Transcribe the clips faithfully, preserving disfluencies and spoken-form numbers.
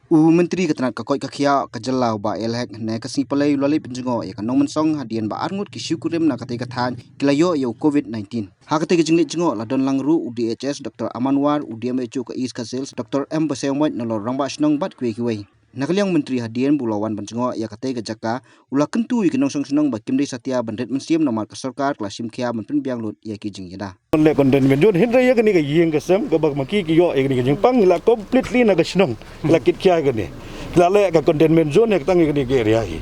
U Myntri ka tnat ka koit ka khiah ka jylla u Bah A L Hek hynne ka sngi Palei u la leit pynjngoh ïa ka Nongmynsong hadien ba arngut ki shu kurim na katei ka thaiñ ki la ïoh ïa u covid nineteen. Ha katei ka jingleit jngoh la don lang ruh u D H S Doctor Aman War, u D M H O ka East Khasi Hills Doctor M Basaiawmoit, nalor rangbah shnong bad kiwei kiwei. Na ka liang u Myntri hadien ba u la wan pynjngoh ïa katei ka jaka u la kyntu ïa ki nongshong shnong ba kim dei satia ban rit mynsiem namar ka sorkar ka la shim khia ban pynbiang lut ïa ki jingïada. Ban leh containment zone, hynrei ïa kane ka ïing ka sem kaba ma ki ki ïoh ïa kane ka jingpang la completely na ka shnong. La kit khia ïa kane. La leh ka containment zone ïa ka tang ïa kane ka area hi.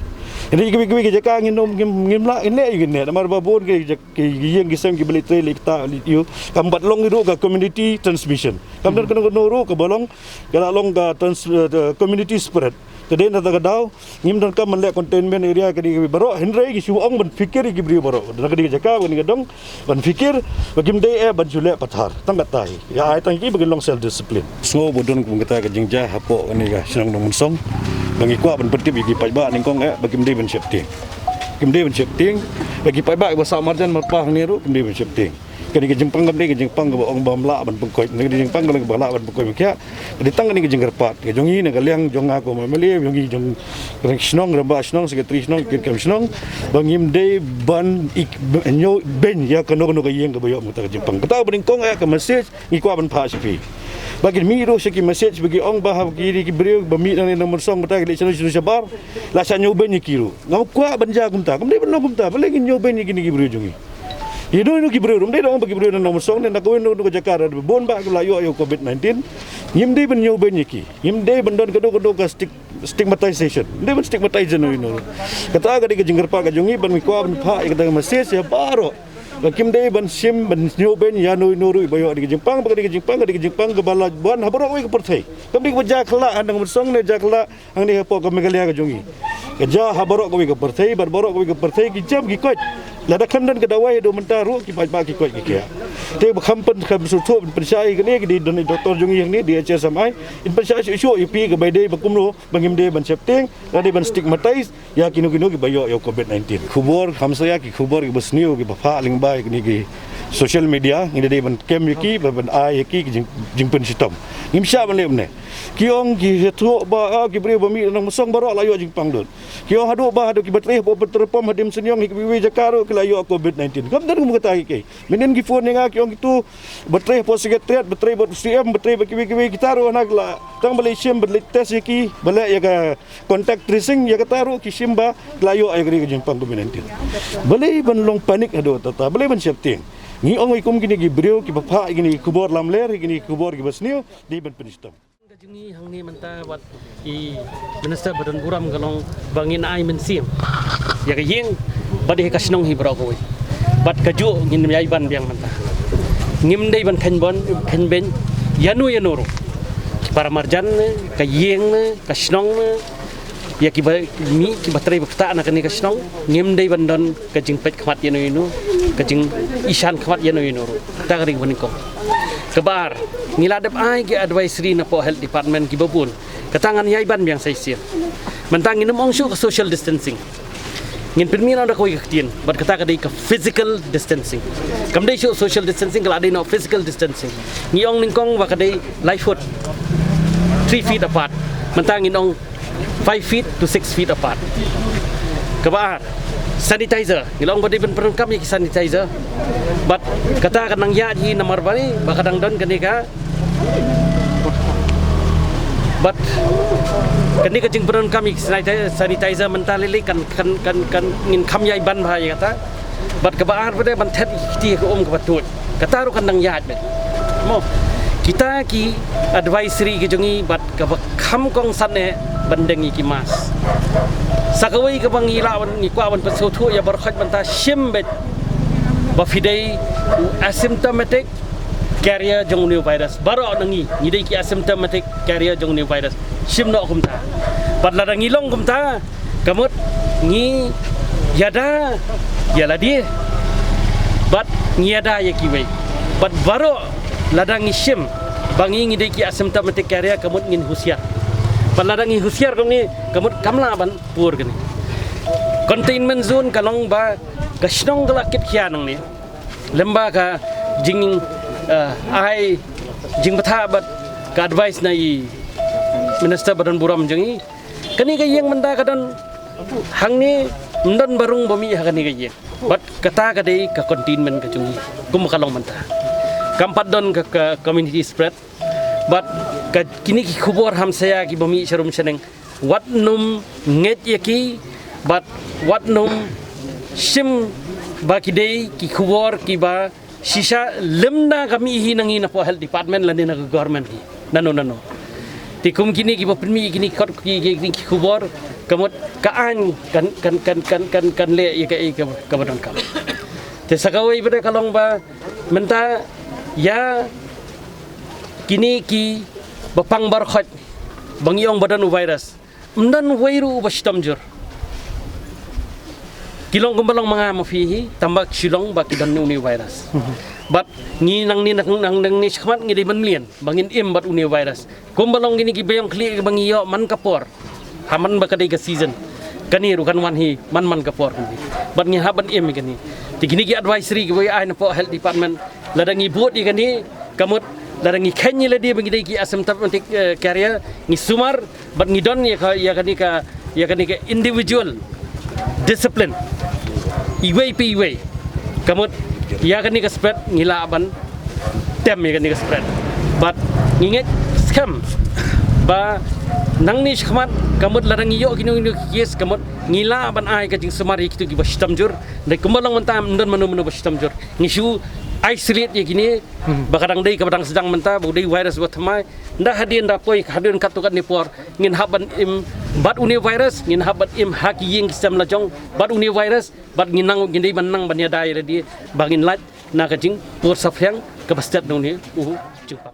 Hynrei kiwei kiwei ki jaka ngin ym, ngim, ngim lah ngin leh ïa kane namar ba bun ki jak-, ki ïing ki sem kiba leit trei leit ktah leit ïoh kam pat long ruh ka community transmission. Kam don kano kano ruh kaba long ka la long ka trans-, eh, community spread. Te dei na kata ka daw ngim donkam ban leh containment area kane kawei baroh, hynrei ki shu ong ban phikir ïa ki briew baroh na kane ka jaka, kane ka dong, ban phikir ba kim dei eh ban shu leh pathar. Tang kata hi ïa ai tang ki ba kin long self discipline. Sngew ba don kum kata ka jingjia hapoh kane ka shnong Nongmynsong ba ngi kwah ban pyntip ïa ki paidbah nyngkong eh ba kim dei ban sheptieng. Kim dei ban sheptieng. Ba ki paidbah ba sah marjan marpa hangne ruh kim dei ban sheptieng. Kane ka jingpang kam dei ka jingpang kaba ong bym lah ban pynkoit, kane ka jingpang kaba lah ban pynkoit, ka dei tang kane ka jingkyrpad ka jong ngi na ka liang jong nga kum u M L A, jong ngi jong reng shnong, rangbah shnong, secretary shnong, ki kam shnong, ba ngim dei ban ik-, ñiew beiñ ïa kano kano ka ïing kaba ïoh mynta ka jingpang. Kata ba nyngkong ïa ka message ngi kwah ban phah sha phi. Ba kin mih ruh sha ki message ba ki ong ba ha ki, ki briew ba mih na Nongmynsong mynta ki leit shano shano shabar la shah ñiew beiñ ïa ki ruh. Ngam kwah ban jia kumta, kam dei ban long kumta. Balei ngin ñiew beiñ ïa kine ki briew jong ngi? Ïa no ïa no ki briew ruh, ym dei da ong ba ki briew na Nongmynsong ne na kawei na kawei ka jaka, da bun bah ki la ïoh ïa u covid nineteen. Ngim dei ban ñiew beiñ ïa ki. Ngim dei ban don kano kano ka stig-, stigmatization. Ym dei ban stigmatize ïa no ïa no ruh. Kata ka dei ka jingkyrpad ka jong ngi, ban ngi kwah ban phah ïa kata ka message ïa baroh. Ba kim dei ban shim ban ñiew beiñ ïa no ïa no ruh ba ïoh kane ka jingpang, ba kane ka jingpang ka dei ka jingpang kaba la wan ha baroh kawei ka pyrthei. Kam dei kaba jia kylla ha Nongmynsong ne jia kylla hangne hapoh ka Meghalaya ka jong ngi. Ka jia ha baroh kawei ka pyrthei, bad baroh kawei ka pyrthei ki jem ki koit. Lada khlem don ka dawai haduh mynta ruh ki paidbah ki koit ki khiah. Te ba kham pyn, kham sngewthuh pynshai kane, ki dei don i doktor jong ngi hangne, D H S M I. In pynshai shuh shuh ïa phi kaba dei ba kumno ba ngim dei ban sheptieng, la dei ban stigmatize ïa kino kino kiba ïoh ïa u covid nineteen. Khubor, kham sa ïa ki khubor kiba sniew kiba phah lyngba ïa kine ki social media, ngi dei ban kem ïa ki, ba ban ai ïa ki ki jing, jingpynshitom. Ngim shah ban leh kumne. Ki ong ki ïathuh ba, ah, ki briew ba mih na Nongmynsong baroh la ïoh jingpang lut. Ki ong haduh ba haduh kiba trei hapoh petrol pump ha Diengsyniong, ha kiwei kiwei jaka ruh ki la ïoh covid nineteen. Kam don kum kata hi. Mynnin ki phone ïa nga ki ong kitu ba trei hapoh Secretariat, ba trei bad C M, ba trei bad kiwei kiwei, kita ruh hana ki la, tang ba leit shim, ba leit test ïa ki, ba leh ïa ka contact tracing, ïa kata ruh ki shim ba la ïoh ïa kane ka jingpang covid nineteen. Balei ban long panic haduh katta, balei ban sheptieng? Ngi ong ïa kum kine ki briew kiba phah ïa kine ki khubor lamler, ïa kine ki khubor kiba sniew, dei ban pynshitom. Ka jong ngi hangne mynta bad i Minister ba don burom ka long ba ngin ai mynsiem ïa ka ïing bad ïa ka shnong hi baroh kawei. Bad kajuh ngin ïai ban biang mynta. Ngim dei ban kheiñ beiñ, kheiñ beiñ ïa no ïa no ruh. Ki para marjan ne, ka ïing ne, ka shnong ne, ïa kiba mih kiba trei ba ktah na kane ka shnong, ngim dei ban don ka jingpeit khmat ïa no ïa no, ka jingishan khmat ïa no ïa no ruh. Kata ka dei kaba nyngkong. Kaba ar, ngi la dep ai ki advisory napoh health department kiba bun. Kata ngan ïai ban biang sa shisien. Mynta ngin ym ong shuh ka social distancing. Ngin pynmih noh da kawei ka ktien, bad kata ka dei ka physical distancing. Kam dei shuh social distancing, ka la dei noh physical distancing. Ngi ong nyngkong ba ka dei lai foot, three feet apart. Mynta ngin ong five feet to six feet apart. Kaba ar, sanitizer. Ngi la ong ba dei ban pyndonkam ïa ki sanitizer. Bad kata ka nang ïaid hi namar ba ni, ba ka dang don kane ka. Bad kane ka jingpyndonkam ïa ki sanitizer, sanitizer mynta lei lei kan, kan, kan, kan ngin kham ïai ban bha ïa kata. Bad kaba ar pat de ban thet ïa ki kti ha ka um kaba tuid. Kata ruh kan dang ïaid beit. Mo. Kita ki advisory ki jong ngi bad kaba kham kongsan eh ban deng ïa ki mask. Sa kawei kaba ngi lah ban, ngi kwah ban pynsngewthuh ïa baroh khoit mynta, shim beit ba phi dei u asymptomatic carrier jong u new virus. Baroh na ngi ngi dei ki asymptomatic carrier jong u new virus. Shim noh kumta. Bad lada ngi long kumta, ka mut ngi ïada ïa lade bad ngi ïada ïa kiwei. Bad baroh lada ngi shim ba ngi ngi dei ki asymptomatic carrier, ka mut ngin husiar. Bad lada ngi husiar kumne, ka mut kam lah ban pur kane. Containment zone ka long ba ka shnong ka la kit khia nangne lem bad ka jing, eh, ai jingbthah bad ka advice na i Minister ba don burom jong ngi. Kane ka ïing mynta ka don hangne, ym don ba rung ba mih ha kane ka ïing. Bad kata ka dei ka containment ka jong ngi, kumba ka long mynta. Kam pat don ka, ka community spread. Bad ka kine ki khubor hamsaïa kiba mih sharum shaneng, wat nym ngeit ïa ki, bad wat nym shim ba ki dei ki khubor kiba shisha lymda ka mih hi na ngi na pdeng health department lane na ka government hi nano nano. Te kum kine kiba pynmih ïa kine ki kot, ki, ki, ki, ki khubor, ka mut ka aiñ kan, kan, kan, kan, kan, kan leh ïa kaei ka, kaba donkam. Te sa kawei pat ka long ba mynta ïa kine kiba pang baroh khoit ba ngi ong ba don u virus, ym don uwei ruh uba shitom jur. Ki long kumba long ma nga ma phi hi, tang ba ki shu long ba ki don une u virus. Bad ngi nangne, nang, nang, nangne shakhmat ngi dei ban mlien ba ngin im bad une u virus. Kumba long kine kiba ïong khlieh kiba ngi ïoh man ka por, ha man ba ka dei ka season, kane ruh kan wan hi man man ka por kane. Bad ngi hap ban im ïa kane. Te kine ki advisory kiba ïa ai na pdeng health department, lada ngi bud ïa kane, ka mut lada ngi kheiñ ïa lade ba ngi dei ki asymptomatic, eh, carrier, ngi sumar bad ngi don ïa ka, ïa kane ka, ïa kane ka individual discipline iwei pa iwei. Ka mut ïa kane ka spread ngi lah ban tem ïa kane ka spread. Bad ngi ngeit skhem ba nangne shakhmat, ka mut lada ngi ïoh kino kino ki case, ka mut ngi lah ban ai ka jingsumar ïa kito kiba shitom jur. Dei kumba long mynta, ym don mano mano ba shitom jur. Ngi shu isolate ïa kine, ba ka dang dei kaba dang sdang mynta, ba u dei virus ba thymmai. Nda hadien da poi, hadien katto katne por, ngin hap ban im bad une u virus, ngin hap ban im ha ki ïing ki sem la jong bad une u virus, bad ngin nang, ngin dei ban nang ban ïada ïa lade ba ngin lait na ka jingpur saphriang kaba stet na une u jingpang.